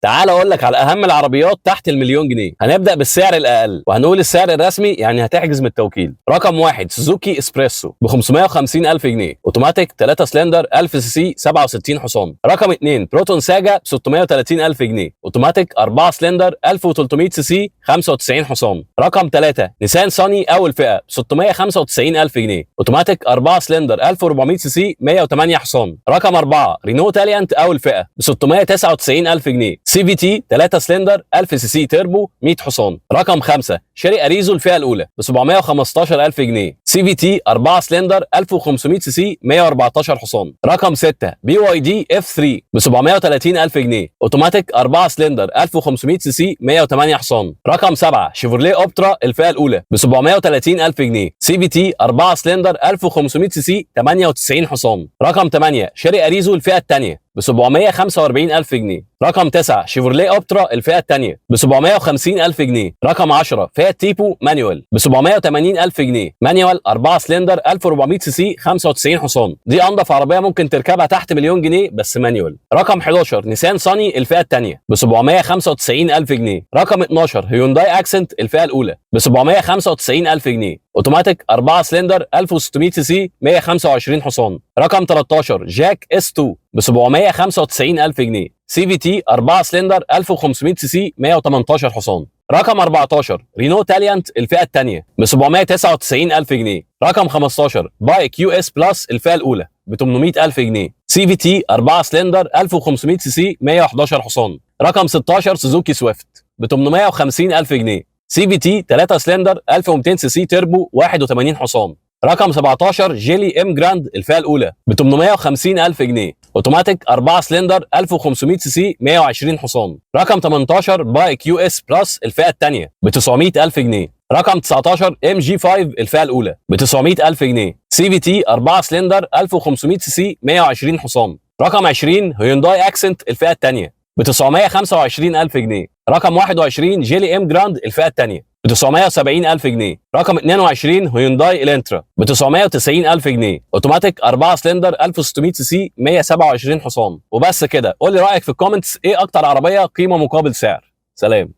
تعال اقول لك على اهم العربيات تحت المليون جنيه. هنبدا بالسعر الاقل وهنقول السعر الرسمي، يعني هتحجز من التوكيل. رقم 1 سوزوكي اسبريسو ب 550 الف جنيه، اوتوماتيك 3 سلندر 1000 سي سي 67 حصان. رقم 2 بروتون ساجا ب 630 الف جنيه، اوتوماتيك 4 سلندر 1300 سي سي 95 حصان. رقم 3 نيسان صاني اول فئة ب 695 الف جنيه، اوتوماتيك 4 سلندر 1400 سي سي 108 حصان. رقم 4 رينو تاليانت اول فئة ب 699 الف جنيه، CVT 3 سلندر 1000 سي سي تربو 100 حصان. رقم 5 شيري اريزو الفئة الاولى ب 715 الف جنيه، CVT 4 سلندر 1500 سي سي 114 حصان. رقم 6 BYD F3 ب 730 الف جنيه، اوتوماتيك 4 سلندر 1500 سي سي 108 حصان. رقم 7 شيفروليه اوبترا الفئة الاولى ب 730 الف جنيه، CVT 4 سلندر 1500 سي سي 98 حصان. رقم 8 شيري اريزو الفئة الثانية ب 745 الف جنيه. رقم 9 شيفروليه اوبترا الفئة الثانية ب 750 الف جنيه. رقم 10 فيات تيبو manual ب 780 الف جنيه، manual 4 سلندر 1400 سي سي 95 حصان. دي انضف عربية ممكن تركبها تحت مليون جنيه بس manual. رقم 11 نيسان صاني الفئة الثانية ب 795 الف جنيه. رقم 12 هيونداي اكسنت الفئة الاولى ب 795 الف جنيه، اوتوماتيك 4 سلندر 1600 سي سي 125 حصان. رقم 13 جاك S2 ب 795 الف جنيه، CVT 4 سلندر 1500 سي سي 118 حصان. رقم 14 رينو تاليانت الفئة الثانية ب 799 الف جنيه. رقم 15 بايك QS Plus الفئة الاولى ب 800 الف جنيه، CVT 4 سلندر 1500 سي سي 111 حصان. رقم 16 سوزوكي سويفت ب 850 الف جنيه، CVT 3 سلندر 1200 سي سي تربو 81 حصان. رقم 17 جيلي امجراند الفئة الاولى ب 850 الف جنيه، اوتوماتيك 4 سلندر 1500 سي سي 120 حصان. رقم 18 بايك QS Plus الفئة الثانية ب 900 الف جنيه. رقم 19 MG 5 الفئة الاولى ب 900 الف جنيه، CVT 4 سلندر 1500 سي سي 120 حصان. رقم 20 هيونداي اكسنت الفئة الثانية ب 925 الف جنيه. رقم 21 جيلي امجراند الفئة الثانية ب 970 الف جنيه. رقم 22 هيونداي الانترا ب 990 الف جنيه، اوتوماتيك 4 سلندر 1600 سي سي 127 حصان. وبس كده، قول لي رايك في ال comments، ايه اكتر عربية قيمة مقابل سعر؟ سلام.